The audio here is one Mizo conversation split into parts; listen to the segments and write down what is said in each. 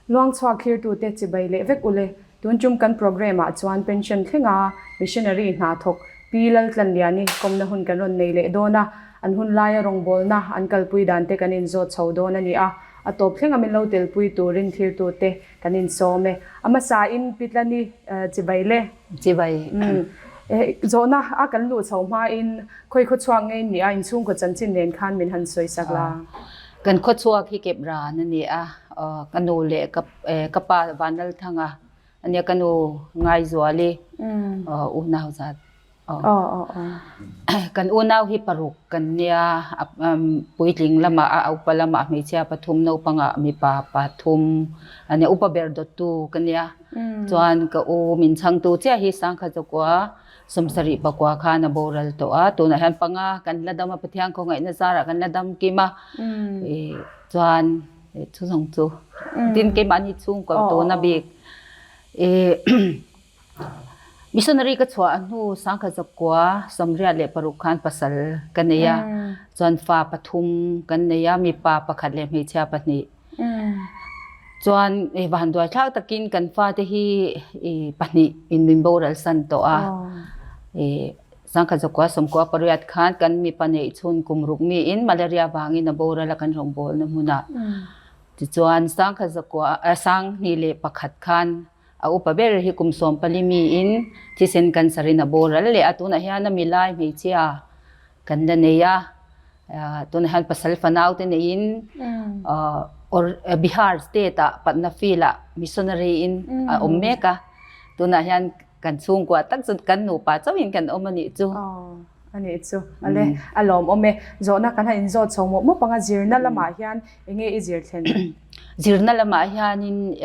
Luangchhuak thlirtute chibai leh vek ule. Tun tum kan programme ah chuan pension thlenga missionary hna thawk Pi Laltlanliani kawmna hun kan rawn nei leh dawn a, an hun laia rawngbawlna an kalpui dan te kan inzawt chho dawn a ni a, a tawp thlenga min lo telpui turin thlirtute Kan insawm e. A hmasain Pi Tlani chibai le. Chibai. Zawhna a kan luh chho hmain khawi khawchhuak ngei ni a inchhungkaw chanchin nen khan min han sawi sak la. Kan khawchhuak hi kep ran a ni a, ka nu leh ka pa Vanlalthanga a nia, ka nu Ngaizuali unau zat. Kan unau hi paruk kan nia, puitling lamah a upa lamah hmeichhia pathum naupangah mipa pathum a nia, upa ber dawttu ka nia. Chuan ka u min chhangtu chiah hi Sangkha Chawkua sawmsarih pakua khan a boral tawh a, tunah hian panga kan la dam a, Pathian khawngaihna zarah kan la dam kim a, chuan chu zawng chu tin keimahni chhungkaw tuna bik. Missionary ka chhuah hnu sangkhat zakua 96 khan pasal ka nei a, chuan fa pathum kan nei a, mipa pakhat leh hmeichhia pahnih. Chuan vanduai thlak takin kan fate hi pahnih in min boral san tawh a. Sangkhat zakua 98 khan kan mipa neih chhun kum ruk miin malaria vangin a boral a kan rawngbawlna hmunah. Tichuan sangkhat zakua 2001 khan A upa ber hi kum 14 miin thisen cancer in a boral leh a, tunah hian a milai hmeichhia kan la nei a, tunah hian pasal fanau te neiin Bihar state ah Patna field ah missionary in a awm mek a, tunah hian kan chhungkua tak chu kan nupa chauhin kan awm a nih chu. A nih chu. Ale, a lawmawm e. Zawhna kan han inzawt chho mawp mawp ang a, zirna lamah hian enge i zir thlen? Zirna lamah hianin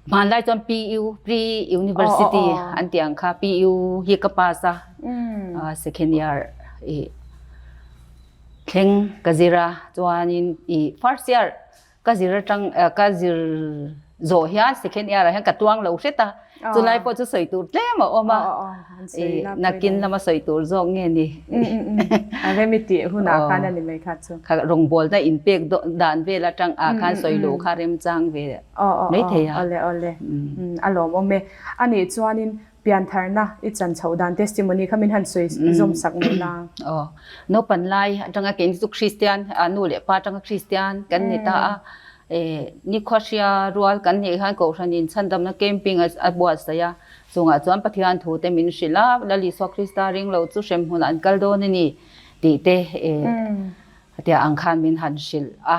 Hmanlai chuan PU, Pre University an tih ang kha PU hi ka pass a, second year i thleng ka zir a, chuanin i first year ka zir atang ka zir zawh hian second year ah hian ka tuang lo hret a, chulai pawh chu sawi tur tlem a awm a, i nakin lama sawi tur zawk nge ni. A rem i tih hunah khan a ni mai kha chu. Kha rawngbawlna inpek dan vel atang ah khan sawi luh kha remchang ve mai thei a. Awle awle a lawmawm e. A nih chuanin piantharna i chan chhoh dan testimony kha min han sawi zawm sak mai la. Aw naupan lai atanga keini chu Kristian nu leh pa atanga Kristian kan ni ta a. Nikhua hria rual kan nih khan Kohhran in chhandamna camping a buatsaih a. Chungah chuan Pathian thu te min hrilh a, Lal Isua Krista ring lo chu hremhmunah an kal dawn a ni. Tih te tia ang khan min han hrilh a,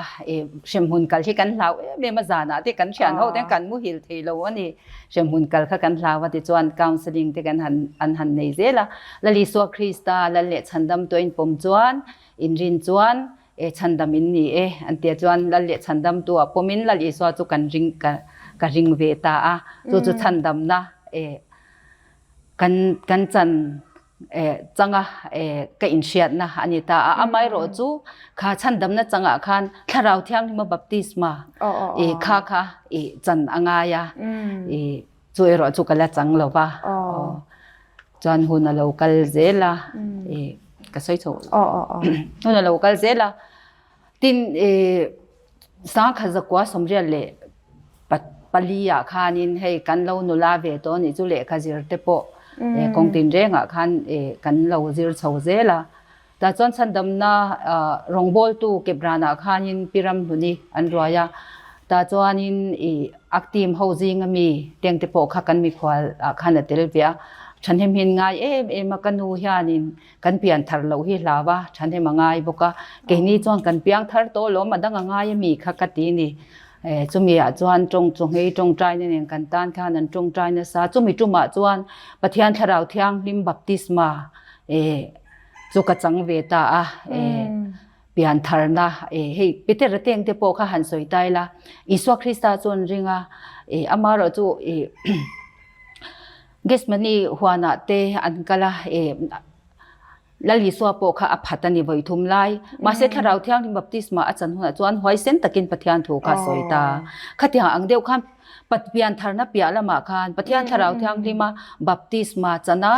hremhmun kal hi kan hlau em em a, zanah te kan thian ho te kan muhil thei lo a ni, hremhmun kal kha kan hlau a tichuan counselling te kan han an han nei zel a, Lal Isua Krista Lal leh Chhandam tuah in pawm chuan in rin chuan e chhandam in ni e an tia chuan Lal leh Chhandam tuah pawmin Lal Isua chu kan ring ka ka ring ve ta a, chu chu chhandamna e kan kan chan changa ka inhriatna a ni ta a, amaherawh chu kha chhandamna changah khan Thlarau Thianghlima baptisma kha kha chan a ngai a, chu erawh chu ka la chang lo va, chuan hun a lo kal zel a, ka sawi chho hun a lo kal zel a. Tin, 1994 ah khanin hei kan lo nula ve tawh anih chu lehkha zir te pawh kawng tinrengah khan kan lo zir chho zel a. Tah chuan chhandamna rawngbawltu Kepranah khanin Pi Ramhluni an ruai a. Tah chuanin a team ho zinga mi tengte pawh kha kan mikhual ah khan a tel ve a. Thahnem hin ngai em em a ka nu hianin Kan pian thar loh hi hlau a, thahnem a ngai bawk a. Keini chuan kan piang thar tawh lawm a dang a ngai a mi kha ka ti ni. Chumi ah chuan tawng chawngei tawngtaina nen kan tan khan an tawngtai nasa. Chumi tumah chuan Pathian Thlarau Thianghlim baptisma chu ka chang ve ta a. Pian tharna hei Peter-a teng te pawh kha han sawi ta ila, Isua Krista chuan ring a, amaherawh chu Gethsemane huanah te an kal a, Lal Isua pawh kha a phat a ni vawi thum lai. Mahse Thlarau Thianghlim baptisma a chan hunah chuan huaisen takin Pathian thu kha a sawi ta. Khatiang ang deuh khan pian tharna piah lamah khan Pathian Thlarau Thianghlima baptisma chana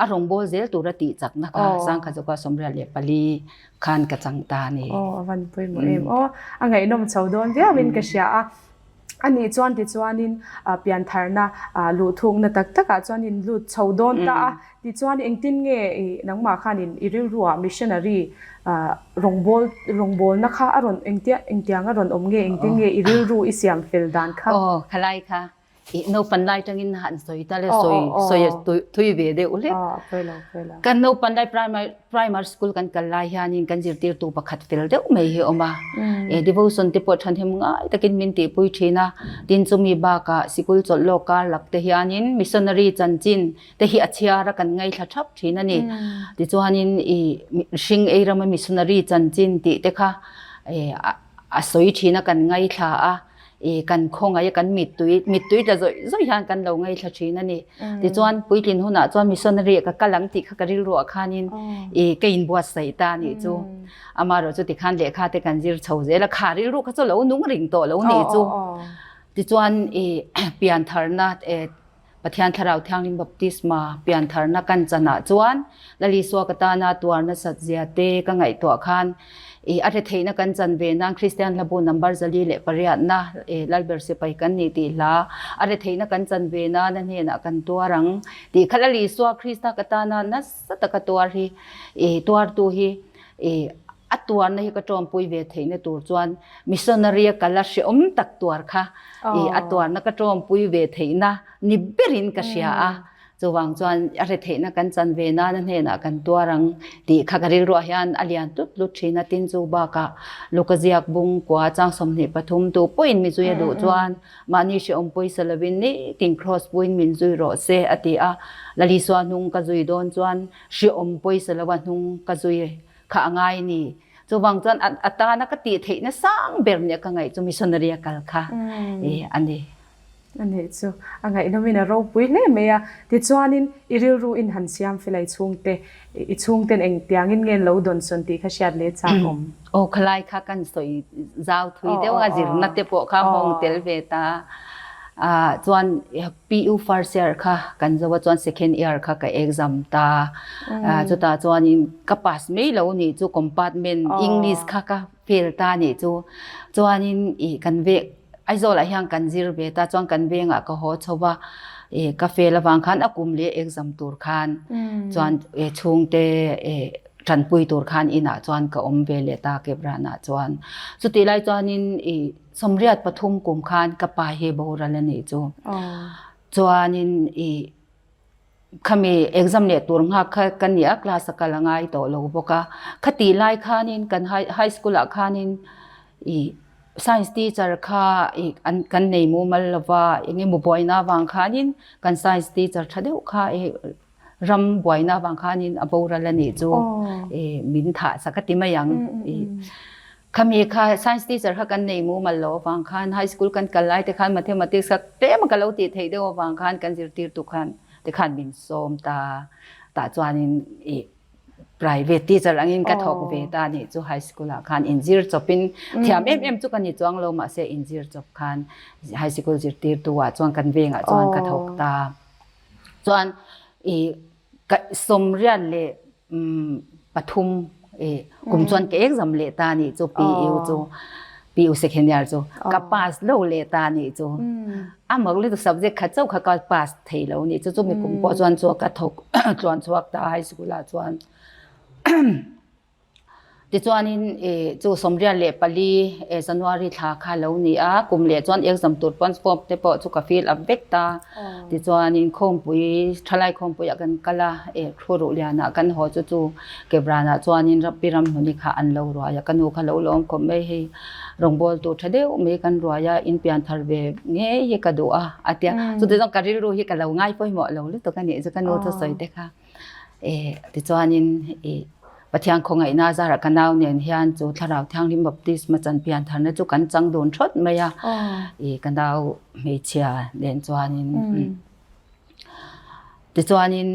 a rawngbâwl zel tura tih chakna kha 1984 khan ka chang ta a ni. Aw, a van pawimawh em aw. A ngaihnawm chho dawn viauin ka hria a. A nih chuan tichuanin piantharna luhthukna tak takah chuan in lut chho dawn ta a. Tichuan engtin nge i nangmah khanin i rilruah missionary rawngbâwl rawngbâwlna kha a rawn engtia engtiang a rawn awm nge engtin nge i rilru i siam fel dan kha? Aw, khalai kha I naupan lai tangin han sawi ta le sawi sawi thui ve deuh hlek. Kan naupan lai primary primary school kan kal lai hianin kan zirtirtu pakhat fel deuh mai hi a awm a. E devotion te pawh thahnem ngai takin min tihpui thin a. Tin chumi bakah sikul chawlh lawk kar lak te hianin missionary chanchin te hi a chhiar a kan ngaithla thap thin a ni. Tichuanin i hring ei rama missionary chanchin tih te kha a sawi thin a kan ngaithla a. i kan khawngaih a kan mittui mittui tla zawih zawih hian kan lo ngaithla thin a ni. Tichuan puitlin hunah chuan missionary ah ka kal ang tih kha ka rilruah khanin i ka inbuatsaih ta a nih chu. Amaherawh chu tikhan lehkha te kan zir chho zel a, kha rilru kha chu lo nung ring tawh lo nih chu. Tichuan i piantharna Pathian Thlarau Thianghlim Baptisma piantharna kan chanah chuan Lal Isua ka tana tuar nasat zia te ka ngaihtuah khan i a retheihna kan chan ve nan Kristian hlabu number 408na Lalber sipai kan ni tih hla a retheihna kan chan ve nan a hnenah kan tuar ang tih kha Lal Isua Krista ka tana nasa taka tuar hi i tuartu hi i a tuarna hi ka tawmpui ve theihna tur chuan missionary a kal a hrehawm tak tuar kha i a tuarna ka tawmpui ve theihna ni berin ka hria a. Chuvang chuan a retheihna kan chan ve nan a hnenah kan tuar ang tih kha ka rilruah hian a lian tlut tlut thin a. Tin chu bakah Luka ziak bung kua chang 23 tu pawhin mi zui a duh chuan mahni hrehawm pawisa lovin nitin kraws puiin min zui rawh se a ti a. Lalisua hnung ka zui dawn chuan hrehawm pawisa lova hnung ka zui kha a ngai ni. Chuvang chuan a tana ka tih theihna sang ber nia ka ngaih chu missionary a kal kha a ni. A nih chu. A ngaihnawmin a ropui hle mai a. Tichuanin i rilru in han siam fel a i chhungte, i chhungten engtiangin nge an lo dawnsawn tih kha hriat leh chak awm. Aw khalai kha kan sawi zau thui deuh a, zirna te pawh kha hawng tel ve ta. Chuan PU first year kha kan zo a chuan second year kha ka exam ta. Chutah chuanin ka pass mai lo nih chu compartment English kha ka fail ta nih chu. Chuanin ih kan ve Aizawl ah hian kan zir ve ta chuan kan vengah ka haw chho va ih ka fail avang khan a kum leh exam tur khan chuan chhungte ih tanpui tur khan inah chuan ka awm ve leh ta Kepranah chuan. Chutih lai chuanin ih 83 kum khan ka pa hi boral a nih chu. Chuanin i khami exam leh tur nghak kha ka ni a, class a kal a ngai tawh lo bawk a. Khatih lai khanin kan high school ah khanin i science teacher kha i an kan nei mumal lova eng emaw buaina avang khanin kan science teacher tha deuh kha i ram buaina avang khanin a boral a nih chu i min thah sak a ti mai ang i. Khami kha science teacher kha kan nei mumal lo avang khan high school kan kal lai te khan mathematics kha tlem a ka lo tih theih deuh avang khan kan zirtirtu khan te khan min sawm ta tah chuanin ih private teacher angin ka thawk ve ta nih chu high school ah khan inzir chawpin thiam em em chu ka ni chuang lo mahse inzir chawp khan high school zirtirtu ah chuan kan vengah chuan ka thawk ta chuan ih ka 83 kum chuan ka exam leh ta nih chu PU chu PU second year chu ka pass lo leh ta nih chu a mak lutuk subject khat chauh kha ka pass thei lo nih chu chumi kum pawh chuan chu ka thawk tluan chhuak ta high school ah chuan Tichuanin chu 84 January thla kha lo ni a, kum leh chuan exam tur pawn form te pawh chu ka fill up vek ta. Tichuanin khawmpui, thalai khawmpuiah kan kal a, Khuruh lianah kan haw chu chu Kebranah chuanin Pi Ramhluni kha an lo ruai a, ka nu kha lo lawm khawp mai hei rawngbawl tur tha deuh mai kan ruai a, in pian thar ve ngei hi ka duh a, a tia. Chutiang chuan ka rilru hi ka lo ngai pawimawh lo lutuk a nih chu ka nu thusawi te kha. Tichuanin Pathian khawngaihna zarah ka nau nen hian chu Thlarau Thianghlim Baptisma chan pian tharna chu kan chang dun thawt mai a, ka nau hmeichhia nen chuanin tichuanin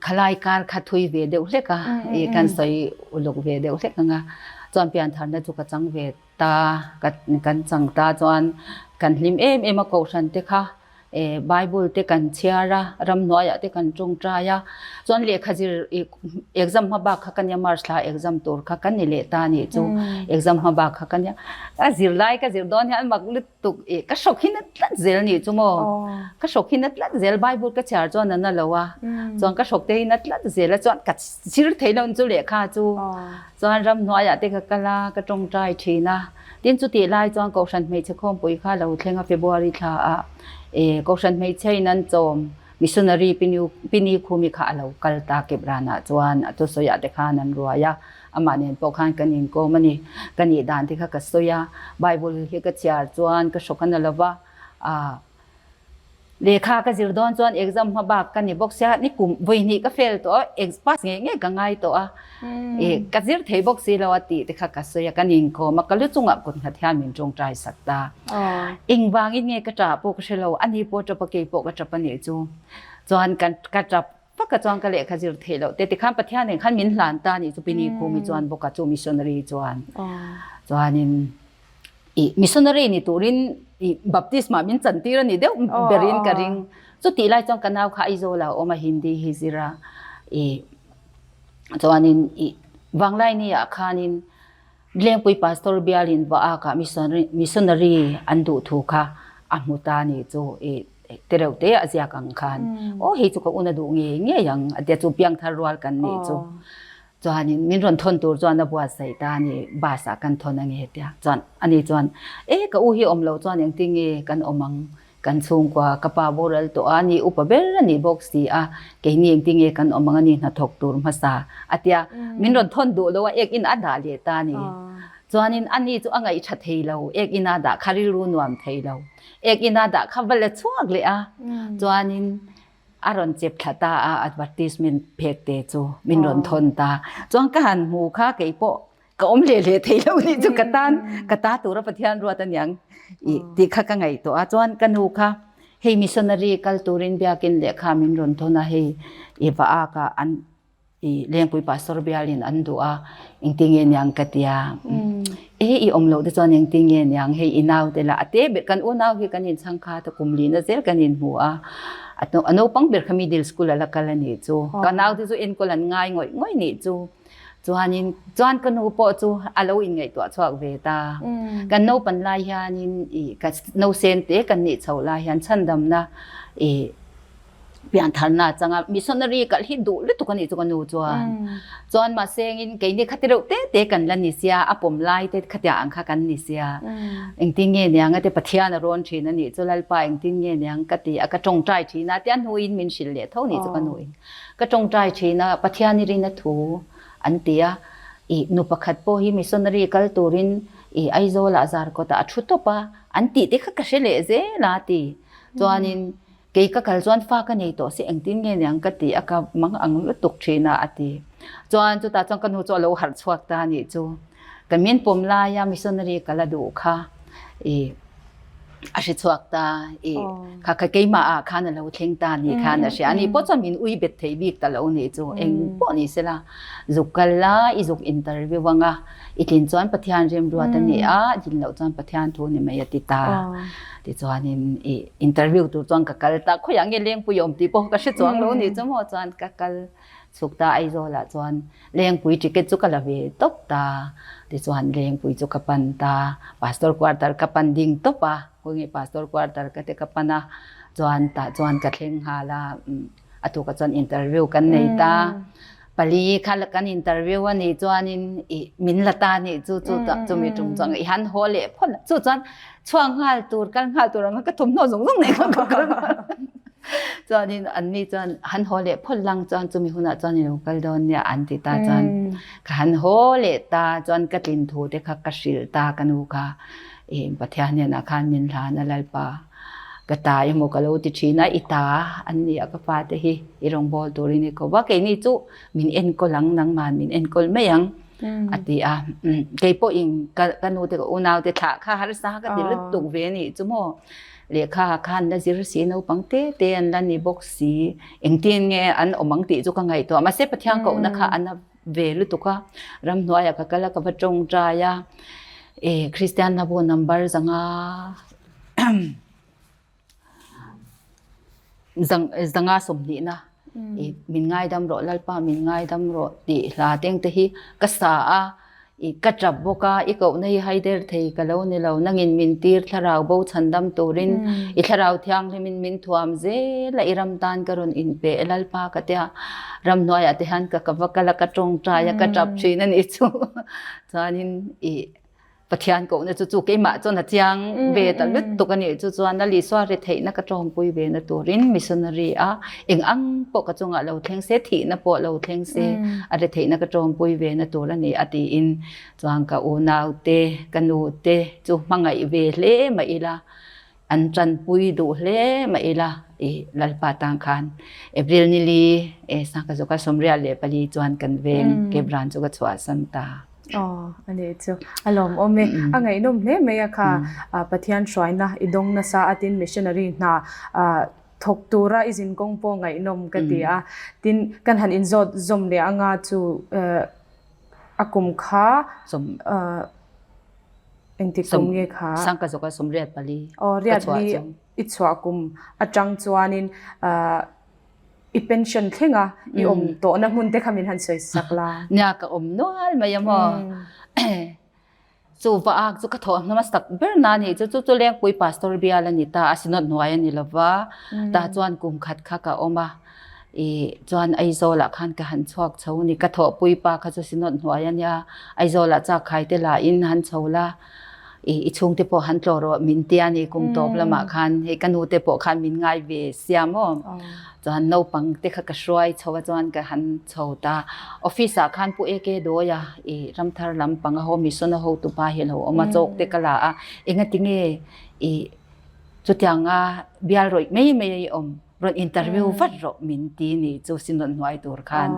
khalai kar kha thui ve deuh hlek a, kan sawi uluk ve deuh hlek ang a, chuan pian tharna chu ka chang ve ta, kan chang ta chuan kan hlim em em a kohhran te kha. Eh Bible te kan chhiar a, ramhnuaiah te kan tawngtai a, chuan lehkha zir ih exam hma bak kha ka nia March thla exam tur kha ka ni leh ta nih chu exam hma bak kha ka nia. Ka zir lai ka zir dawn hian mak lutuk ih ka hrawk hi na tlat zel nih chu maw ka hrawk hi na tlat zel Bible ka chhiar chuan a na lo a, chuan ka hrawk te hi na tlat zel a chuan ka zir thei lo chu lehkha chu chuan ramhnuaiah te ka kal a ka tawngtai thin a. Tin chutih lai chuan Kohhran Hmeichhe Khawmpui kha lo thleng a February thla ah eh Kohhran Hmeichhe in an chawm Missionary Pini Khumi kha a lo kal ta Kepran ah chuan a thusawi ah te khan an ruai a, amah nen pawh khan kan inkawm a ni. Ka nih dan te kha ka sawi a, Bible hi ka chhiar chuan ka hrawk a na lova, ah Lehkha ka zir dawn chuan exam hma bak ka ni bawk sia, ni kum vawi hnih ka fail tawh a, ex pass ngei ngei ka ngai tawh a, ih ka zir thei bawk si lo a tih te kha ka sawi a, ka ninkawm a, ka lu chungah kut nghat hian min tawngtai sak ta. Engvangin nge ka tah pawh ka hre lo, ani pawh tap a kei pawh ka tap a nih chu. Chuan kan ka tap vak a chuan ka lehkha zir theih loh te tikhan Pathian nen khan min hlan ta a nih chu Pini Khumi chuan bawk a chu missionary chuan chuanin I missionary ni turin i baptisma min chantir a ni deuh berin ka ring. Chutih lai chuan ka nau kha Aizawl ah a awm a, Hindi hi zir a. I chuanin i Vanglaini ah khanin Lengpui Pastor bialin va akah missionary an duh thu kha a hmu ta ni chu i tereuh te a ziak ang khan aw hei chu ka una duh ngei ngei ang a tia chu piangthar rual kan nih chu. Chuanin min rawn thawn tur chuan a buatsaih ta a ni, bus ah kan thawn a nge tia. Chuan ani chuan, E ka u hi awm loh chuan engtin nge kan awm ang, kan chhungkua ka pa boral tawh a, ni upa ber a nih bawk si a, keini engtin nge kan awm ang a ni hnathawk tur hmasa a tia. Min rawn thawn duh lo a, ek in a dah leh ta a ni. Chuanin ani chu a ngaih tha thei lo, ek in a dah kha rilru nuam thei lo, ek in a dah kha va la chhuak leh a. Chuanin A rawn chep thla ta a, advertisement phek te chu min rawn thawn ta. Chuan ka han hmu kha kei pawh ka awm leh leh thei lo nih chu ka tan ka ta tura Pathian ruat aniang i tih kha ka ngaihtuah a. Chuan ka nu kha hei missionary kal turin biakin lehkha min rawn thawn a, hei i va ak a an I Lengpui Pastor bialin an duh a, engtin nge niang ka ti a. E i awm loh te chuan engtin nge niang hei i nau te lah a te ber kan unau hi kan inchhang khat a kum lihna zel kan inhmu a, a naupang ber kha middle school a la kal a nih chu. Ka nau te chu enkawl an ngai ngawih ngawih nih chu. Chuanin chuan ka nu pawh chu a lo inngaihtuah chhuak ve ta. Kan naupan lai hianin i ka nausen te kan nih chhoh lai hian chhandamna i Piantharna changa missionary kalh hi duh lutuk a nih chu ka nu chuan. Chuan mahse engin keini khati reuh te te kan la ni sia, a pawm lai te khatiah ang kha kan ni sia. Engtin nge niang a ti Pathian a rawn thin a nih chu Lalpa engtin nge niang ka ti a ka tawngtai thin a tia hnuin min hrilh leh tho nih chu ka nuin. Ka tawngtai thin a Pathian i rin a thu an ti a, ih nu pakhat pawh hi missionary kal turin ih Aizawl ah Zarkawt ah a thu tawp a an tih te kha ka hre leh zel a ti. Chuanin Kei ka kal chuan fa ka nei tawh si engtin nge niang ka ti a ka mang ang lutuk thin a a ti. Chuan chutah chuan ka nu chu a lo harh chhuak ta a nih chu. Ka min pawm laia missionary ka la duh kha i a hre chhuak ta i kha kha keimah ah khan a lo thleng ta nih khan a hria. Ani pawh chuan min ui bet thei bik ta lo nih chu eng pawh ni sela zuk kal la i zuk interview anga i tlin chuan Pathian remruat a ni a, tlin loh chuan Pathian thu ni mai a ti ta. Tichuanin i interview tur chuan ka kal ta, khawiah nge Lengpui awm tih pawh ka hre chuang lo ni chu maw chuan ka kal chhuk ta Aizawlah chuan Lengpui ticket chu ka la ve tawp ta. Tichuan Lengpui chu ka pan ta, Pastor quarter ka pan ding tawp a, khawi nge Pastor quarter ka te ka pan a, chuan tah chuan ka thleng nghal a, a tukah chuan interview kan nei ta. Pali kha kan interview a nih chuanin i min la ta nih chu chu chumi tum chuan i han haw leh phawt a chu chuan chhuak nghal tur kal nghal tur anga ka thawmhnaw zawng zawng nei kha ka kal nghal chuanin an ni chuan han haw leh phawt lang chuan chumi hunah chuan i lo kal dawn nia an ti ta chuan ka han haw leh ta chuan ka tlin thu te kha ka hrilh ta ka nu kha i Pathian hnenah khan min hlan a Lalpa. Ka ta emaw ka lo ti thin a, i ta an ni a ka fate hi i rawngbâwl turin i ko va, keini chu min enkawl ang, nangma'n min enkawl mai ang a ti a. Kei pawhin ka ka nu te ka unau te thlah kha harsa ka ti lutuk ve a nih chu maw. Lehkha khan la zir si naupang te te an la ni bawk si, engtin nge an awm ang tih chu ka ngaihtuah. Mahse Pathian kohna kha a na ve lutuk a, ramhnuaiah ka kal a, ka va tawngtai a, Kristian hla bu number zanga. Zanga sawmhnihna i min ngaidam rawh Lalpa min ngaidam rawh tih hla teng te hi ka sa a i ka tap bawk a i kohna hi haider thei ka lo ni lo nangin min tir thlarau bo chhandam turin i thlarau thianghlimin min thuam zel a i ram tan ka rawn inpe e Lalpa ka tia ramhnuaiah te hian ka ka va kal a ka tawngtai a ka tap thin a nih chu chuanin i Pathian kohna chu chu keimah chuan a chiang ve ta lutuk a nih chu chuan a Isua ri theihna ka tawngpui ve na turin missionary a eng ang pawh ka chungah lo thleng se thihna pawh lo thleng se a ri theihna ka tawngpui ve na tur a ni a tiin chuan ka unau te ka nu te chu hmangaih ve hle mah ila an tanpui duh hle mah ila i Lalpa tang khan April nili e sangkhazuka 84 chuan kan veng Kebran chu ka chhuahsan ta. Aw, a nih chu. A lawmawm e. A ngaihnawm hle mai a kha. Pathian hruaina i dawng nasa a tin missionary hna thawk tura i zin kawng pawh ngaihnawm ka ti a. Tin, kan han inzawt zawm leh anga chu a kum kha engtik kum nge kha? Sangka zawka 84. Aw, riatli i chhuah kum atang chuanin I pension thleng a, i awm tawhna hmun te kha min han sawi sak la. Nia ka awm nual mai a maw. Chu va ak chu ka thawh hnam a sak ber na ni chu chu chu Lengpui Pastor bial a ni ta a Synod hnuai a ni lo va. Tah chuan kum khat kha ka awm a. I chuan Aizawl ah khan ka han chhuak chho a ni. Ka thawhpui pa kha chu Synod hnuai a nia. Aizawl ah chakkhai te la in han chho la. I chhungte pawh han tlawh rawh min ti a ni kum tawp lamah khan hei ka nu te pawh khan min ngai ve sia maw chuan naupang te kha ka hruai chho a chuan ka han chho ta office ah khan pu AK Dawia i ramthar lampang a ho mission a hotupa hi a lo awm a chawk te ka la a engatinge i chutianga bial rawih mai mai a i awm rawn interview vat rawh min ti ni chu sin rawn hnuai tur khan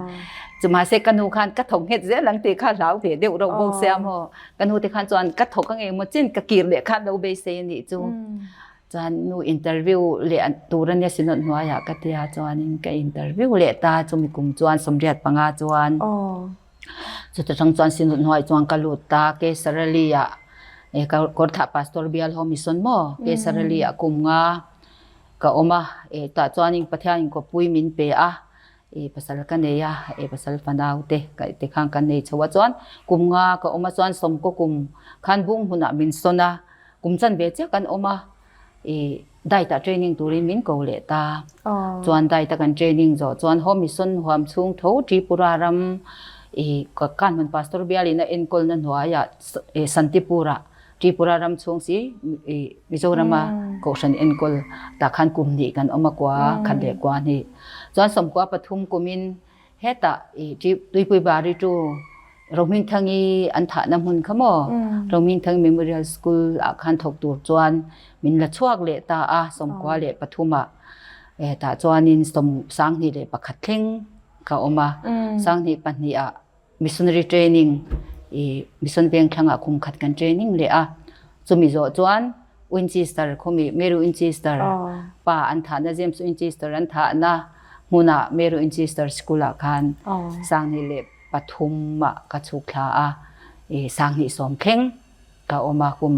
chu mahse ka nu khan ka thawk nghet zel ang tih kha hlau ve deuh reuh bawk sia maw ka nu te khan chuan ka thawk ang engemaw chin ka kir leh khan lo beisei a nih chu chuan nu interview leh tur ania sin rawn hnuaiah ka tia chuanin ka interview leh ta chumi kum chuan 85 chuan chuta tang chuan sin rawn hnuai chuan ka lut ta Kesarali ah Kawrthah Pastor Bial ho mission maw Kesarali ah kum nga Ka awm a, e tah chuanin Pathianin kawpui min pe a, e pasal ka nei a, e pasal fanau te ka te khan kan nei chho a chuan kum nga ka awm a chuan sawmkaw kum khan bung hunah min sawn a, kum chan ve chiah kan awm a, e diet ah training turin min ko leh ta, chuan diet a kan training zawh chuan home mission huam chhung tho Tripura ram e ka kanhmun pastor bialin a enkawlna hnuaiah e Santipur ah Tripura ram chhung si Mizorama kohhran enkawl tah khan kum hnih kan awm a kua khat leh kua hnih. Chuan sawmkua pathum kumin hetah Tuipui Bari tu Rohmingthangi an thahna hmun kha maw Rohmingthangi Memorial School ah khan thawk tur chuan min la chhuak leh ta a sawmkua leh pathum ah tah chuanin sawm 21 thleng ka awm a 22 ah Missionary training i mission veng thlangah kum khat kan training leh a chumi zawh chuan Winchester khawmi Mary Winchester pa an thahna James Winchester an thahna hmunah Mary Winchester School ah khan 2003 ah ka chhuk thla a i 2010 thleng ka awm a kum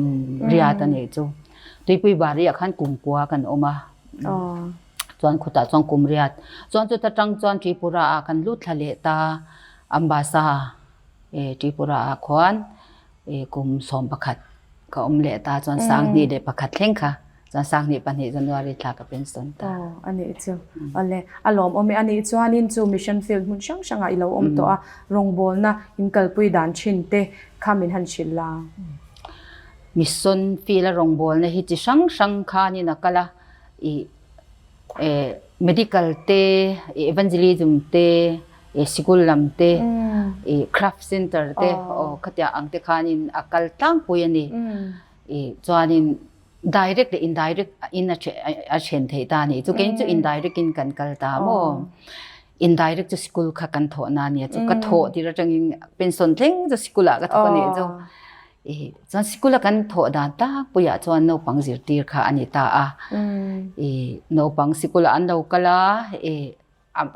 riat a nih chu Tuipui Bari ah khan kum kua kan awm a chuan khutah chuan kum riat chuan chuta tang chuan Tripura ah kan lut thla leh ta Ambassa e Tripura ah khuan e kum 11 ka awm leh ta chuan 2001 thleng kha chuan 22 January thla ka pension ta a nih chu ale a lawm awm e a nih chuanin chu mission field hmun hrang hrangah i lo awm tawh a rawngbawlna in kalpui dan thin te kha min han hrilh la mission field a rawngbawlna hi chi hrang hrang khanin a kal a i medical te evangelism te sikul lam te i craft center te aw khatia ang te khanin a kal tlangpui a ni i chuanin direct leh indirect in a a then theih ta ni chu kei chu indirect in kan kal ta maw indirect chu sikul kha kan thawh na nia chu ka thawh tir atangin pension thleng chu sikul ah ka thawk a nih chu i chuan sikul a kan thawh dan tlangpuiah chuan naupang zirtir kha a ni ta a i naupang sikul ah an lo kal a i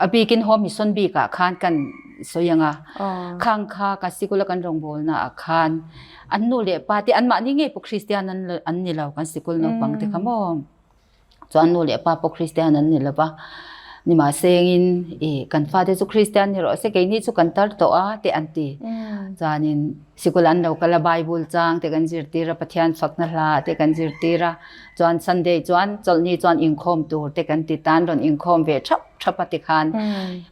A bikin home mission bikah khan kan sawi ang a, khang kha ka sikula kan rawngbawlna ah khan an nu leh pa te anmahni ngei pawh Kristian an ni lo kan sikul naupang te kha maw. Chuan nu leh pa pawh Kristian an ni lo va, nimahsengin ih kan fate chu Kristian ni rawh se keini chu kan tar tawh a tih an ti. Chuanin sikul an lo kal a Bible chang te kan zirtir a Pathian fakna hla te kan zirtir a, chuan Sunday chuan chawlhni chuan inkhawm tur te kan ti tan rawn inkhawm ve thap thap a tikhan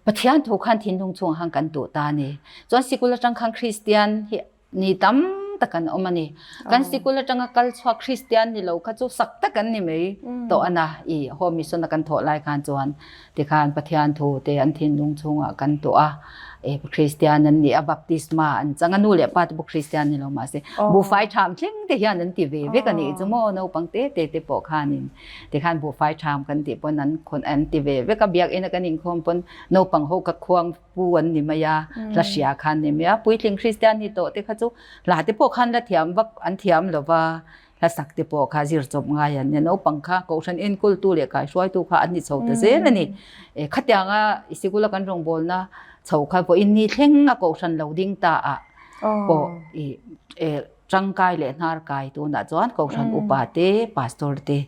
Pathian thu khan thinlung chungah khan kan duh ta a ni. Chuan sikul atang khan Kristian hi Ni tam tak an awm a ni. Kan sikul atanga kal chhuak Kristian ni lo kha chu sak tak an ni mai tawh a na. I Home Mission a kan thawh lai khan chuan tikhan Pathian thu te an thinlung chhungah kan tuah a, e Kristian an ni a, baptisma an chang a, nu leh pa te pawh Kristian ni lo mahse buhfai tham thleng te hian an ti ve vek a nih chu maw naupang te te te pawh khanin tikhan buhfai tham kan tih pawn an khawn an ti ve vek a, biakinn a kan inkhawm pawn naupang ho ka khuang Pu an ni mai a, hla hria khan ni mai a, puitling Kristian ni tawh te kha chu hla te pawh khan la thiam vak an thiam lo va, hla sak te pawh kha zir chawp ngai an ni a, naupang kha kohhran enkawltu leh kaihruaitu kha an ni chho ta zel a ni. E khatianga i sikula kan rawngbawlna chho kha vawiin ni thleng a kohhran lo ding ta ah pawh i e tangkai leh hnar kai tunah chuan kohhran upa te pastor te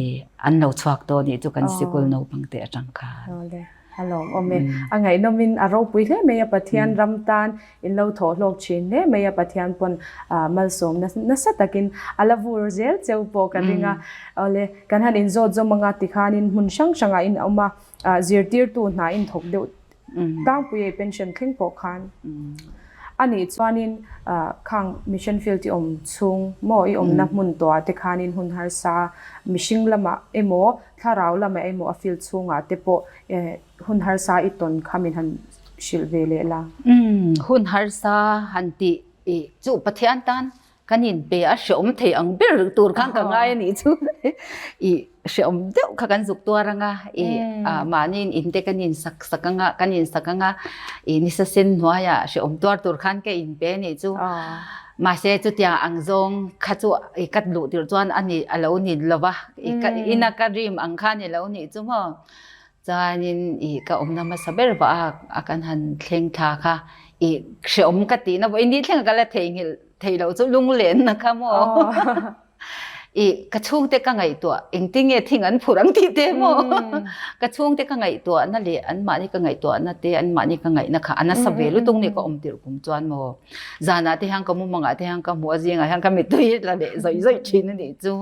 e an lo chhuak tawh a nih chu kan sikul naupang te atang khan. A lawmawm e. A ngaihnawmin a ropui hle mai a, Pathian ram tan in lo thawh hlawk thin hle mai a, Pathian pawn malsawm nasa takin a la vur zel cheu pawh ka ring a. Awle, kan han inzawt zawm anga tikhanin hmun hrang hrangah in awm a, zirtirtu hna in thawk deuh tlangpui ei pension thleng pawh khan. A nih chuanin khang mission field i awm chhung maw i awmna hmun tawhah te khanin hun harsa mihring lamah emaw Thlarau lamah emaw a field chhungah te pawh hun harsa i tawn kha min han hrilh ve leh la. Umm, hun harsa han tih i chu Pathian tan kan inpe a hreawm thei ang ber tur khan ka ngai a nih chu. I hreawm deuh kha kan zuk tuar anga i mahni in te kan insak sak anga kan insak anga i nisa sen hnuaiah hreawm tuar tur khan ka inpe a nih chu. Mahse chutiang ang zawng kha chu i ka luh tirh chuan a ni a lo ni lo va, i ka ina ka rim ang kha ni lo nih chu maw. Chuanin i ka awmna hmasa ber vah a a kan han thleng thla kha i hreawm ka tihna pawh i ni thleng ka la theihnghilh theih loh chu lunglenna kha maw. I ka chhungte ka ngaihtuah engtin nge thing an phur ang tih te maw ka chhungte ka ngaihtuahna leh anmahni ka ngaihtuahna te anmahni ka ngaihna kha a nasa ve lutuk ni ka awm tirh kum chuan maw zanah te hian ka mumangah te hian ka hmuh a zingah hian ka mittui la leh zawih zawih thin a nih chu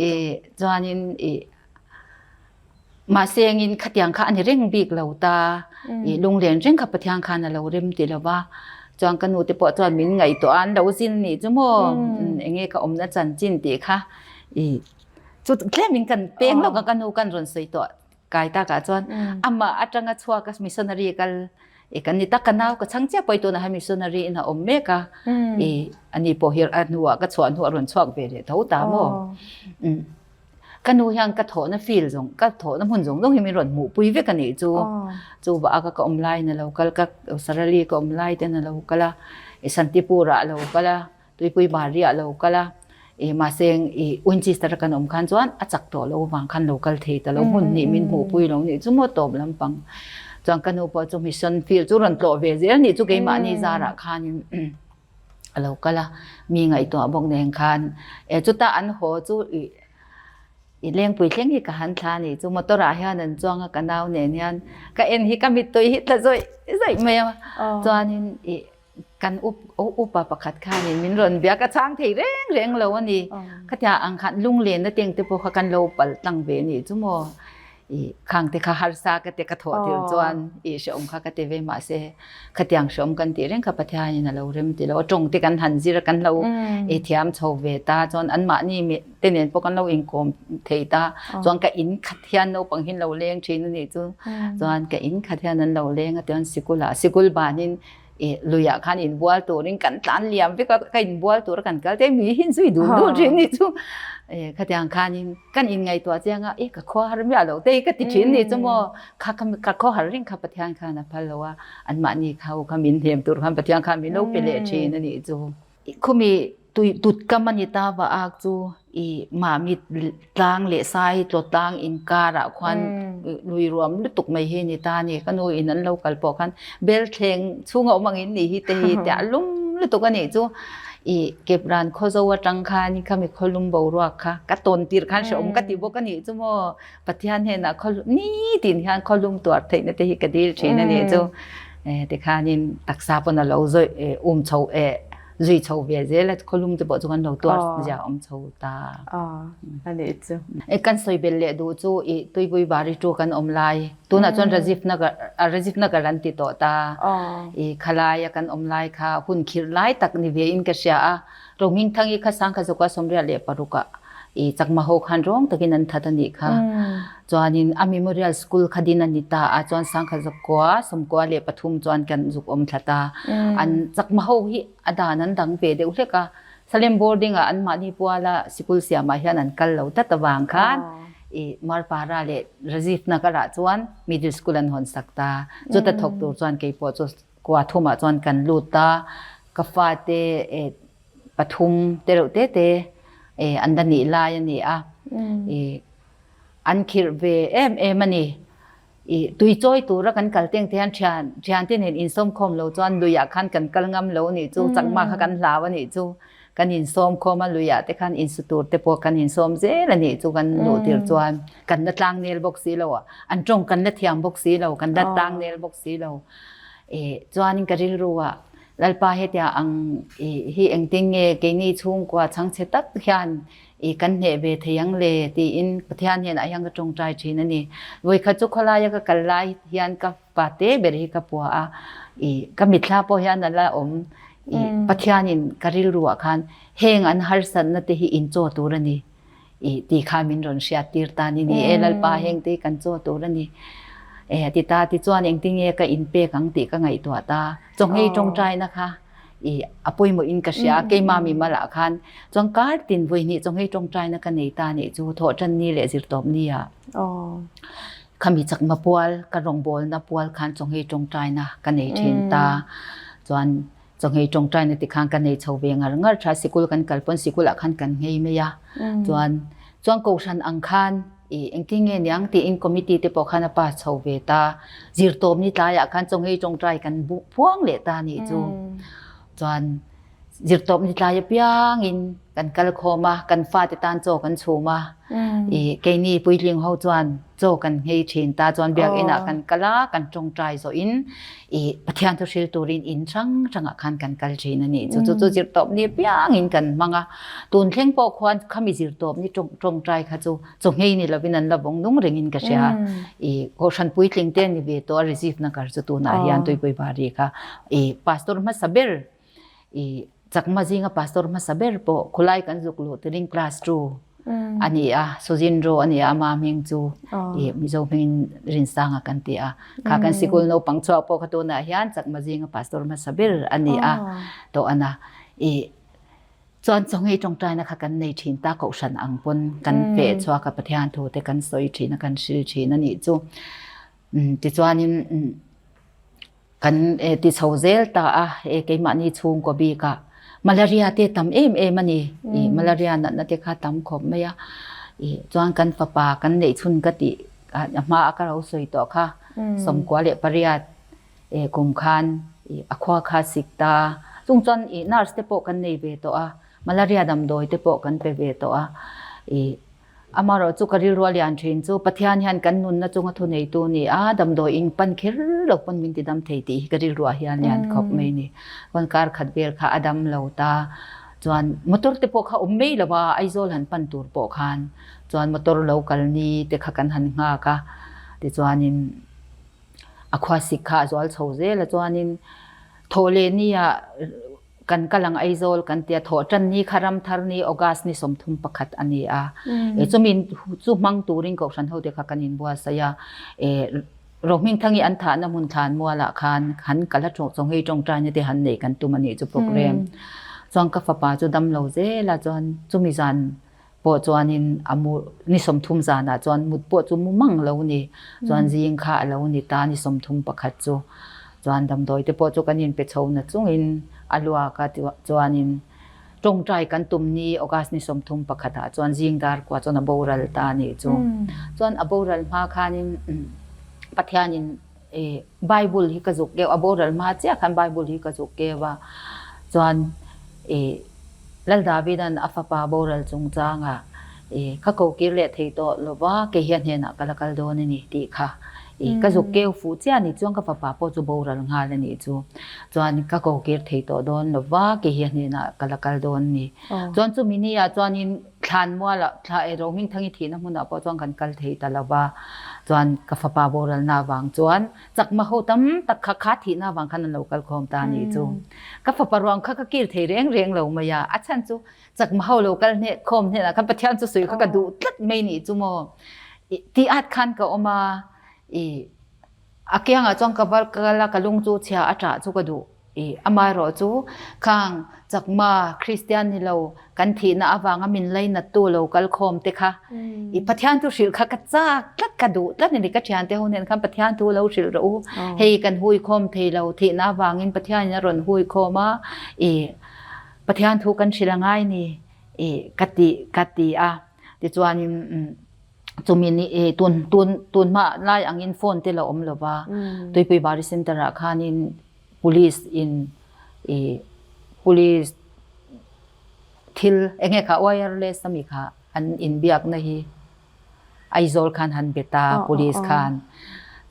i chuanin i Mahse engin khatiang kha a ni reng bik lo ta, i lunglen reng kha Pathian khan a lo rem ti lo va, chuan ka nu te pawh chuan min ngaihtuah a, an lo zin nih chu maw, enge ka awmna chanchin tih kha i chu tlemin kan peng lawk a, ka nu kan rawn sawi tawh kai takah chuan amah atanga chhuak a missionary kal i kan ni tak, ka nau ka chhang chiah pawh i tunah hian missionary in a awm mek a, i ani pawh hi a hnuah ka chhuah hnuah a rawn chhuak ve leh tho ta maw. Ka nu hian ka thawhna field zawng, ka thawhna hmun zawng zawng hi min rawn hmuhpui vek a nih chu. Chu vah a ka awm laiin a lo kal, ka Sarali ka awm lai ten a lo kal a, i Santipur-ah a lo kal a, Tuipui Bari-ah a lo kal a, i mahse i Winchester-a kan awm khan chuan a chak tawh lo avang khan lo kal thei ta lo, hmun hnih min hmuhpui lo nih chu maw tawp lampang. Chuan ka nu pawh chu mission field chu rawn tlawh ve zel nih chu keimahni zarah khanin. a lo kal a, mi ngaihtuah bawk nen khan e chuta an haw chu ih i lengpui thleng hi ka han thla a nih chu motor ah hian an chuang a ka nau nen hian ka en hi ka mittui hi tla zawih zawih mai a chuanin ih kan up upa pakhat khanin min rawn bia ka chhang thei reng reng lo a ni khatia ang khan lunglenna teng te pawh kha kan lo pal tlang ve a nih chu maw. I khang te kha harsa ka te ka thawh tir chuan i hreawm kha ka ti ve mahse khatiang hreawm kan tih reng kha Pathianin a lo rem ti lo a tawng te kan han zir a kan lo i thiam chho ve ta chuan anmahni te nen pawh kan lo inkawm thei ta chuan ka in khat hian naupang hi an lo leng thin a nih chu chuan ka in khat hian an lo leng a tichuan sikul ah sikul banin i luiah khan inbual turin kan tlan liam vek a ka inbual tura kan kal te mi hin zui dul dul thin ni chu e khatiang khanin kan in ngaihtuah chiang a e ka khua har miah lo te ka ti thin ni chu maw kha ka khaw har reng kha Pathian khan a phal lo a anmahni kha kha min hnem tur khan Pathian khan min lo pe leh thin a nih chu khumi tui tut kam a ni ta va ak chu i mahmi tlang leh sai tlaw tlang inkarah khuan lui ruam lutuk mai hi a ni ta a ni. Ka nu in an lo kal pawh khan belthleng chhunga awm angin nih hi te hi tiah lum lutuk a nih chu. I Kepran khawzo atang khan khami khawlum boruak kha ka tawn tir khan hreawm ka ti bawk a nih chu maw. Pathian hnenah khawlum nitin hian khawlum tuar theihna te hi ka dil thin a nih chu. Tikhanin taksa pawn a lo zawi um chho zui chho ve zel a, khawlum te pawh chu kan lo tuar zia awm chho ta. A nih chu. Kan sawi belh leh duh chu i Tuipui Bari tu kan awm lai. Tunah chuan Rajiv Nagar Rajiv Nagar an ti tawh ta. I khalai a kan awm lai kha hun khirh lai tak ni ve in ka hria a. Rohmingthangi kha sangkha zawka 86 ah i chakma ho khan rawng takin an that a nih kha. Chuanin a memorial school kha din a ni ta a chuan sangkha zakua 93 chuan kan zuk awm thla ta. An chakma ho hi a dan an dang ve deuh hlek a. Salem boarding ah anmahni puala sikul siamah hian an kal lo tlat avang khan i Marpara leh Rajiv Nagar ah chuan middle school an hawn sak ta. Chuta thawk tur chuan keipawh chu kua thumah chuan kan lut ta. Ka fate pathum te reuh te te an la nih lai a ni a. An khirh ve em em a ni. I tui chawi tura kan kal teng te hian thian thian te nen insawm khawm lo chuan luiah khan kan kal ngam lo nih chu chakma kha kan hlau a nih chu kan insawm khawm a luiah te khan insu tur te pawh kan insawm zel a nih chu kan luh tir chuan kan la tlang nel bawk si lo a an tawng kan la thiam bawk si lo kan la tlang nel bawk si lo e chuanin ka rilru ah Lalpa hetia ang hi engtin nge keini chhungkua chhangchhe tak hian i kan hneh ve thei ang le tiin Pathian hian ah hian ka tawngtai thin a ni. Vawikhat chu khawlaia ka kal lai hian ka pate ber hi ka pua a, i ka mitthla pawh hian a la awm. I Pathianin ka rilru ah khan heng an harsatna te hi in chaw tur a ni i tih kha min rawn hriat tir ta ni ni e Lalpa heng te hi kan chaw tur a ni. E ti ta tichuan engtinge ka inpek ang tih ka ngaihtuah ta. Chawnghei tawngtaina kha i a pawimawh in ka hria keimah mi malah khan chuan kar tin vawi hnih chawnghei tawngtaina ka nei ta nih chu thawh tan ni leh zirtawp ni ah khami chakma pual ka rawngbawlna pual khan chawnghei tawngtaina ka nei thin ta chuan chawnghei tawngtaina ti khan ka nei chho ve ngar ngar tha sikul kan kal pawn sikul ah khan kan nghei mai a chuan chuan kohhran ang khan I engtin nge niang tiin committee te pawh khan a pass chho ve ta. Zirtawm ni tlaiah khan chawnghei tawngtai kan phuang leh ta nih chu. Chuan zirtawp ni tlai apiangin kan kal khawm a, kan fate tan chaw kan chhum a. I keini puitling ho chuan chaw kan nghei thin ta chuan biakinn ah kan kal a, kan tawngtai zawhin i Pathian thu hril turin in hrang hrangah khan kan kal thin a nih chu. Chu chu zirtawp ni apiangin kan hmang a. Tun thleng pawh khuan khami zirtawp ni tawngtai kha chu chawhngei ni lovin an la vawng nung rengin ka hria. I kohhran puitling te ni ve tawh a receive na kar chu tunah hian Tuipui Bari kha i pastor hmasa ber i chakma zinga pastor hmasa ber pawh khulai kan zuk luh turin class 2 a ni a Sujin Ro a ni a ama hming chu i Mizo hmingin Rinsanga kan ti a kha kan sikul naupang chhuak pawh kha tunah hian chakma zinga pastor hmasa ber a ni a tawh ana i Chuan chawngei tawngtaina kha kan nei thin ta kohhran ang pawn kan feh chhuak a Pathian thu te kan sawi thin a kan hril thin a nih chu. Tichuanin kan ti chho zel ta a e keimahni chhungkaw bikah malaria te tam em em a ni. I malaria natna te kha tam khawp mai a. I chuan kan fapa kan neih chhun ka tih a hma a ka lo sawi tawh kha 98 E kum khan i a khua kha sik ta. Chung chuan i nurse te pawh kan nei ve tawh a, malaria damdawi te pawh kan pe ve tawh a. I amaherawh chu ka rilru a lian thin chu Pathian hian kan nunna chunga thuneitu ni a, damdawi in pan kher lo pawn min ti dam thei tih hi ka rilruah hian lian khawp mai ni. Chuan kar khat vel kha a dam lo ta. Chuan motor te pawh kha awm mai lo a, Aizawl han pan tur pawh khan chuan motor lo kal ni te kha kan han nghak a. Tichuanin. A khuasik kha a zual chho zel a chuanin thawh leh ni ah kan kal ang Aizawl kan tia thawh tan ni kha Ramthar ni August ni 31 a ni a. E chumi chu hmang turin Kohhran ho te kha kan inbuatsaih a. E Rohmingthangi an thahna hmun thlan mualah khan han kal a chawnghei tawngtaina te han neih kan tum a nih chu program. Chuan ka fapa chu damlo zel a chuan chumi zan pawh chuanin a mu ni 30 zanah chuan mut pawh chu mu mang lo ni chuan zing kha a lo ni ta ni 31 chu chuan damdawi te pawh chu kan inpe chho na chungin a luak a chuanin tawngtai kan tum ni August ni 31 ah chuan zing dar kua chuan a boral ta a nih chu chuan a boral hma khanin Pathianin Bible hi ka zuk keu a boral hma chiah khan Bible hi ka zuk keu a chuan. Lal Davida'n a fapa boral chungchangah, I ka ko kir leh thei tawh lo va, kei hian hnenah ka la kal dawn a ni tih kha i ka zuk keu fuh chiah a nih chuan ka fapa pawh chu boral nghal a nih chu. Chuan ka ko kir thei tawh dawn lo va, kei hian hnenah ka la kal dawn a ni. Chuan chumi ni ah chuanin Thlanmualah thla e Rohmingthangi thihna hmunah pawh chuan kan kal thei ta lo va, chuan ka fapa boralna avang chuan chakma ho tam tak kha kha thihna avang khan an lo kal khawm ta a nih chu. Ka fapa ruang kha ka kir thei reng reng lo mai a, a chhan chu chakma ho lo kal hneh khawm hnenah khan Pathian chu sawi kha ka duh tlat mai nih chu maw. Tih at khan ka awm a, i a kiangah chuan ka va kal a, ka lung chu chhia a ṭah chu ka duh. I amaherawh chu khang Chakma Kristian ni lo kan thihna avanga min lainattu lo kal khawm te kha i Pathian thu hrilh kha ka chak tlat ka duh tlat a ni. Ka thiante ho nen khan Pathian thu lo hrilh rawh u. Hei kan hui khawm thei lo thihna avangin Pathianin a rawn hui khawm a i Pathian thu kan hrilh a ngai ni i ka ti ka ti a. Tichuanin Chumi ni e tun tun tun hma lai angin phone te la awm lo va Tuipui Bari Center ah khanin Police in i police thil enge kha wireless ami kha an inbiakna hi Aizawl khan han be ta police khan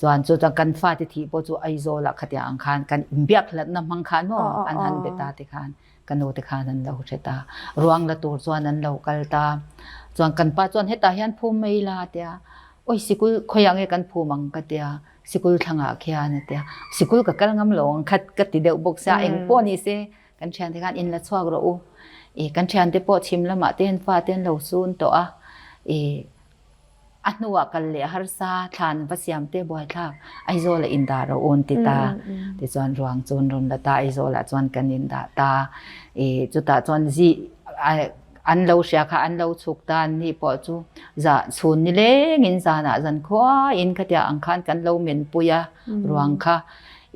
chuan chu chuan kan fate thih pawh chu Aizawl ah khatiang ang khan kan inbiak hlatna hmang khan maw an han be ta te khan ka nu te khan an lo hre ta ruang la tur chuan an lo kal ta chuan kan pa chuan hetah hian phum mai la a tia awi sikul khawiah nge kan phum ang ka tia Sikul thlangah khian a tia, sikul ka kal ngam lo ang khat ka ti deuh bawk sia, eng pawh ni se kan thiante khan in la chhuak rawh u. I kan thiante pawh chhim lamah te hian fa te an lo sun tawh a, i a hnuah kal leh harsa thlan va siam te buaithlak Aizawl ah in dah rawh u an ti ta. Tichuan ruang chu an rawn la ta, Aizawl ah chuan kan in dah ta. I chutah chuan zi An lo hria kha an lo chhuk ta an nih pawh chu zah chhun nilengin zanah zankhuain khatiang ang khan kan lo menpui a ruang kha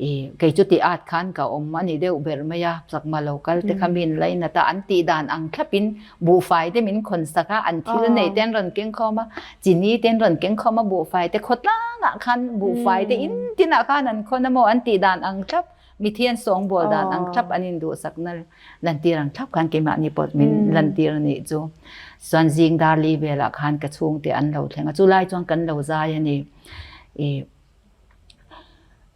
i kei chu tih at khan ka awm a ni deuh ber mai a, chakma lo kal te kha min lainat a, an tih dan ang thlapin buhfai te min khawn sak a, an thil nei te an rawn keng khawm a, chini te an rawn keng khawm a, buhfai te khawtlangah khan buhfai te in tinah khan an khawn a maw an tih dan ang thlap Mithi an sawngbawl dan ang thlap an induhsakna lantir ang thlap khan keimahni pawh min lantir a nih chu. Chuan zing dar li velah khan ka chhungte an lo thleng a, chulai chuan kan lo zai a ni. I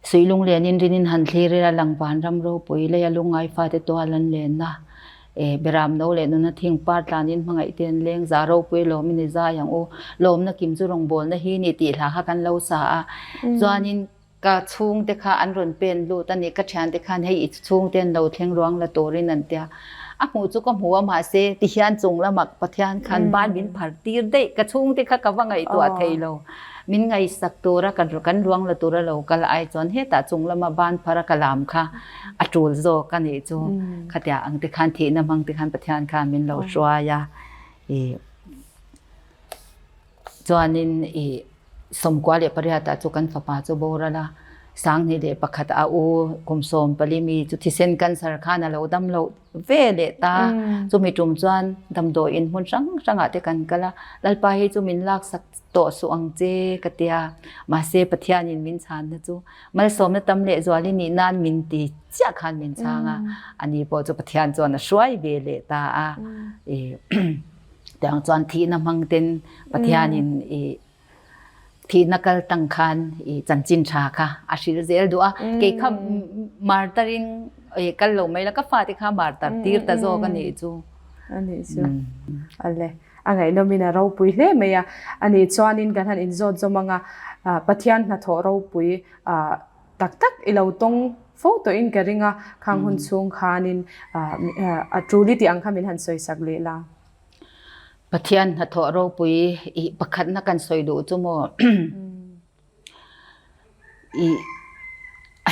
Suihlung lenin rinin han thlir ila Langvan ram ropui leia lungngai fate tual an lenna e Beram no leh nuna thing par tlanin hmangaih te an leng za ropui lawmin i zai ang u lawmna kim chu rawngbawlna hi ni tih hla kha kan lo sa a. Chuanin Ka chhungte kha an rawn pen lut a ni, ka thiante khan hei i chhungte an lo thleng ruang la turin an tia. A hmuh chu ka hmu a mahse tihian chung lamah Pathian khan ban min phar tir daih, ka chhungte kha ka va ngaihtuah thei lo. Min ngaihsak tura kan ruang la tura lo kal ai chuan hetah chung lama ban phar a ka lam kha a tul zawk a nih chu. Khatiang ang te khan thihna hmang te khan Pathian khan min lo hruai a. Chuanin i 98 ah chu kan fapa chu boral a, 2001 a u kum 14 mi chu thisen cancer khan a lo dam loh ve leh ta. Chumi tum chuan damdawiin hmun hrang hrangah te kan kal a, Lalpa hi chu min laksak tawh suh ang che ka ti a, mahse Pathianin min chhanna chu malsawmna tam leh zual i nih nan min ti chiah khan min chhang a, ani pawh chu Pathian chuan a hruai ve leh ta a. Tiang chuan thihna hmang ten Pathianin i thihna kal tang khan i chanchin tha kha a hril zel duh a. Kei kha martar in kal lo mai la ka fate kha martar tir ta zawk a nih chu. A nih chu. Ale a ngaihnawmin a ropui hle mai a. A nih chuanin kan han inzawt zawm anga Pathian hnathawh ropui tak tak i lo tawng fo tawhin ka ring a, khang hun chhung khanin a tul i tih ang kha min han sawisak leh la. Pathian hnathawh ropui i pakhatna kan sawi duh chu maw i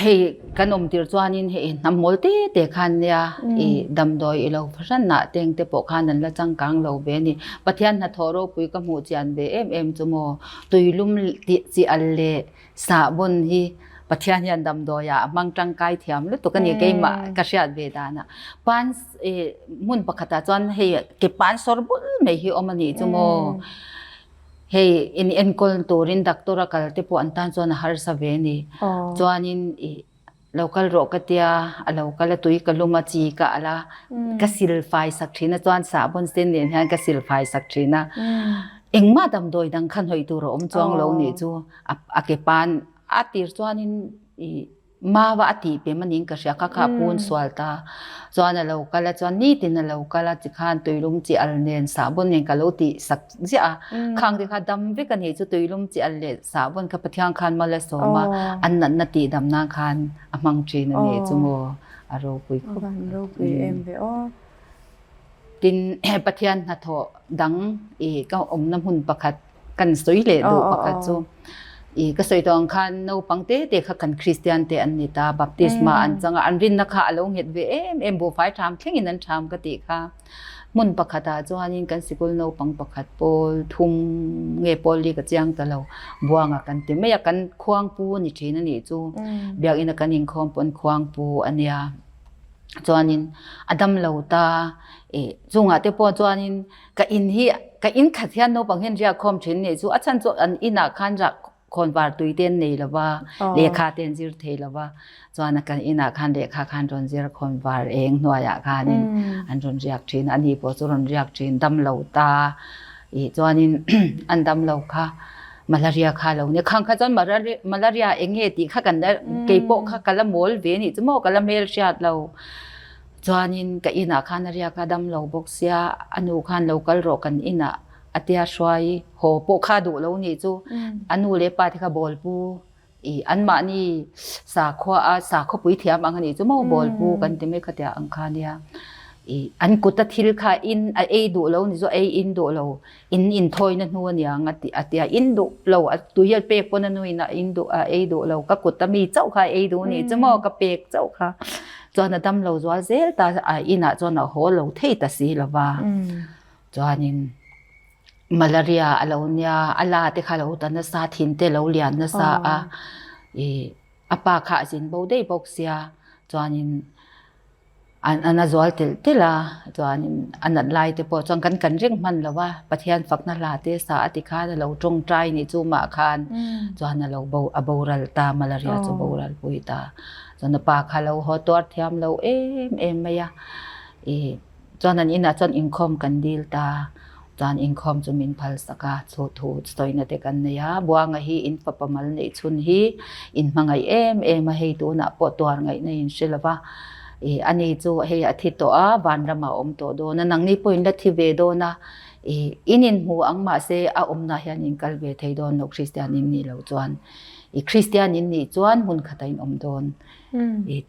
hei kan awm tir chuanin hei hnam mawl te te khan nia i damdawi i lo fahranah teng te pawh khan an la changkang lo ve a ni. Pathian hnathawh ropui ka hmuh chian ve em em chu maw tuilum tih chi al leh Sahbawn hi Pathian hian damdawi ah a hmang tangkai thiam lutuk a ni keimah ka hriat ve dan ah. Pan hmun pakhat ah chuan hei ke pan sawr bul mai hi awm a nih chu maw. Hei in enkawl turin doctor a kal te pawh an tan chuan a harsa ve a ni. Chuanin ih. Lo kal rawh ka tia, a lo kal a tui ka lum a chi ka al a, ka sil fai sak thin a chuan sahbawn sen nen hian ka sil fai sak thin a. Engmah damdawi dang kha hnawih tur a awm chuang lo nih chu a ke pan a tir chuanin ih Mava a tih pem a niin ka hria kha kha a pun sual ta. Chuan a lo kal a chuan nitin a lo kal a tikhan tuilum chi al nen sahbawn nen ka lo tih sak ziah a. Khang te kha dam vek a nih chu tuilum chi al leh sahbawn kha Pathian khan mal a sawm a, an natna tih dam nan khan a hmang thin a nih chu maw a ropui khawp. A van ropui em ve aw. Tin Pathian hnathawh dang ih ka awmna hmun pakhat kan sawi leh duh pakhat chu i ka sawi tawh ang khan naupang te te kha kan Kristian te an ni ta baptisma an chang a an rinna kha a lo nghet ve em em buhfai tham thlengin an tham ka tih kha hmun pakhatah chuanin kan sikul naupang pakhat pawl thum nge pawl li ka chiang ta lo buanga kan ti mai a kan khuangpu a ni thin a nih chu biakina kan inkhawm pawn khuangpu a nia. Chuanin a dam lo ta ih chungah te pawh chuanin ka in hi ka in khat hian naupang hian riak khawm thin nih chu a chhan chu an inah khan rak khawn var tui te an nei lo va lehkha te an zir thei lo va chuan kan inah khan lehkha khan rawn zir khawn var eng hnuaiah khanin an rawn riak thin a ani pawh chu rawn riak thin dam lo ta ih chuanin an dam lo kha Malaria kha lo nia khang kha chuan malaria eng nge tih kha kan la keipawh kha ka la mawl ve anih chu maw ka la hmel hriat lo chuanin ka inah khan a riak a dam lo bawk sia a nu khan lo kal rawh kan inah a tia hruai haw pawh kha duh lo nih chu a nu leh pa te kha bawl pu ih anmahni sakhua a sakhawpui thiam ang anih chu maw bawl pu kan ti mai khatia ang kha nia ih an kut a thil kha in a ei duh lo ni chu ei in duh lo In inthawina hnu a niang a ti a tia in duh lo a tui a pek pawn a nuin a in duh a ei duh lo ka kut a mi chauh kha a ei duh anih chu maw ka pek chauh kha chuan a dam lo zual zel ta a inah chuan a haw lo thei ta si lo va chuanin malaria a lo nia a la te kha lo ta nasa thin te lo lian nasa a ih a pa kha a zin bo daih bawk sia chuanin. An a zual telh telh a, chuanin a nat lai te pawh chuan kan kan reng hman lo a, Pathian fakna hla te sa a ti khan a lo tawngtai nih chu mah khan chuan a lo bo a boral ta malaria chu boral pui ta. Chuan a pa kha lo haw tuar thiam lo em em mai a, ih chuan an inah chuan inkhawm kan dil ta. Chuan inkhawm chu min phal sak a, chu thu sawina te kan nei a, Buanga hi in fapa mal neih chhun hi in hmangaih em em a, hei tunah pawh tuar ngaihna in hre lo va, ih ani chu hei a thi tawh a, vanramah a awm tawh dawn a, nangni pawh in la thi ve dawn a, ih in inhmu ang mahse a awmnah hian in kal ve thei dawn lo Kristian in nih loh chuan, ih Kristian in nih chuan hmun khatah in awm dawn.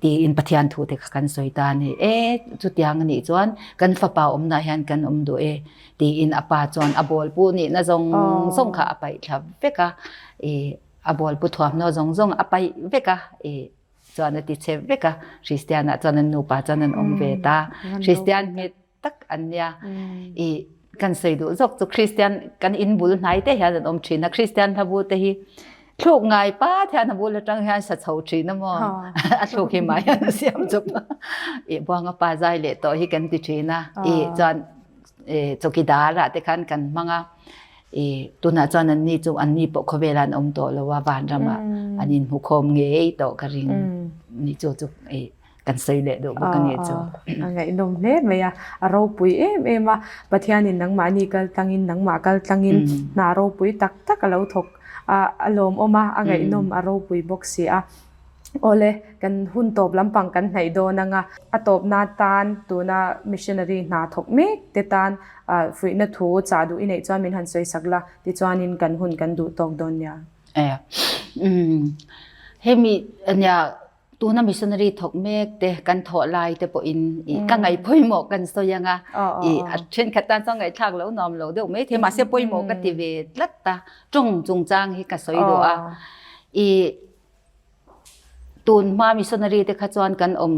Tiin Pathian thu te kha kan sawi ta a ni. E, chutiang a nih chuan kan fapa awmna hian kan awm duh e tiin a pa chuan a bawlpu nihna zawng zawng kha a paih thla vek a, i a bawlpu thuamhnaw zawng zawng a paih vek a, i chuan a ti chhe vek a. Kristianah chuan an nupa chuan an awm ve ta. Kristian nghet tak an nia. I kan sawi duh zawk chu Kristian kan in bul hnai te hian an awm thin a, Kristian hlabu te hi thluk ngai pat hian a bul atang hian sa chho thin a maw a thluk hi mai hian a siam chawp i buanga pa zai leh tawh hi kan ti thin a i chuan chawkidar ah te khan kan hmang a i tunah chuan an ni chu an ni pawh khawvelah an awm tawh lo a vanramah an inhmukhawm ngei tawh ka ring ni chu chu i kan sawi leh duh bawk a ni chu. A ngaihnawm hle mai a, a ropui em em a, Pathianin nangmahni kal tlangin nangmah kal tlangin hna ropui tak tak a lo thawk a, a lawmawm a, a ngaihnawm a ropui bawk si a. Awle, kan hun tawp lampang kan hnaih dawn ang a, a tawpna tan tuna missionary hna thawk mek te tan fuihna thu chah duh i neih chuan min han sawi sak la, tichuanin kan hun kan duh tawk dawn nia. Hemi nia Tuna missionary thawk mek te kan thawh lai te pawhin i ka ngaih pawimawh kan sawi anga i a thenkhat tan chuan ngaihthlak lo nuam lo deuh mai thei mahse pawimawh ka ti ve tlat ta tawng chungchang hi ka sawi duh a i tun hma missionary te kha chuan kan awm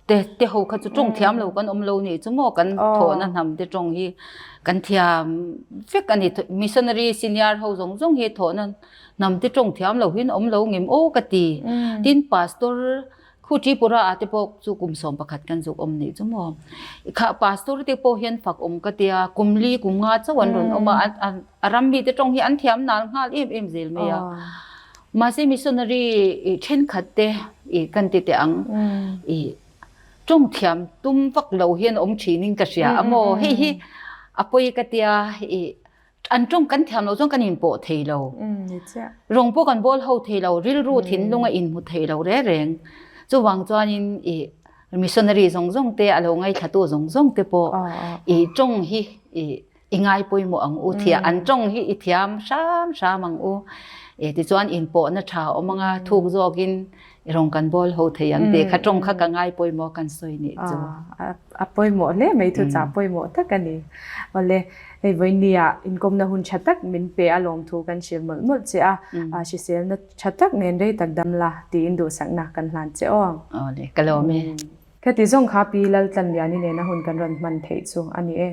te te ho kha chu tawng thiam lo kan awm lo nih chu maw kan thawhna hnam te tawng hi kan thiam vek a ni missionary senior ho zawng zawng hi thawhna Hnam te tawng thiam lo hian awm lo ngem aw ka ti. Tin pastor khu Tripura ah te pawh chu kum 11 kan zuk awm nih chu maw. Kha pastor te pawh hian fak awm ka tia kum li kum nga chauh an rawn awm a, a ram mi te tawng hi an thiam nal nghal em em zel mai a. Mahse missionary i thenkhat te i kan ti teh ang i tawng thiam tum vak lo hian awm thin in ka hria a maw hei hi a pawi ka tia i an tawng kan thiam lo chuan kan inpawh thei lo rawng pawh kan bawl ho thei lo rilru thinlung a inhmu thei lo reng reng chuvang chuanin i missionary zawng zawng te a lo ngaithlatu zawng zawng te pawh i tawng hi i I ngai pawimawh ang u thia an tawng hi i thiam hram hram ang u e tichuan inpawhna tha awm anga thuk zawkin i rawn kan bawl ho thei ang tih kha tawng kha ka ngai pawimawh kan sawi nih chu. A pawimawh hle mai thu chah pawimawh tak a ni. Awle hei vawinia inkawmna hun tha tak min pe a lawmthu kan hrilh mawlh mawlh che a, hriselna tha tak nen rei tak dam la tiin duhsakna kan hlan che aw. Awle ka lawm e. Khati zawng kha Pi Laltlanliani nena hun kan rawn hman theih chu a ni e.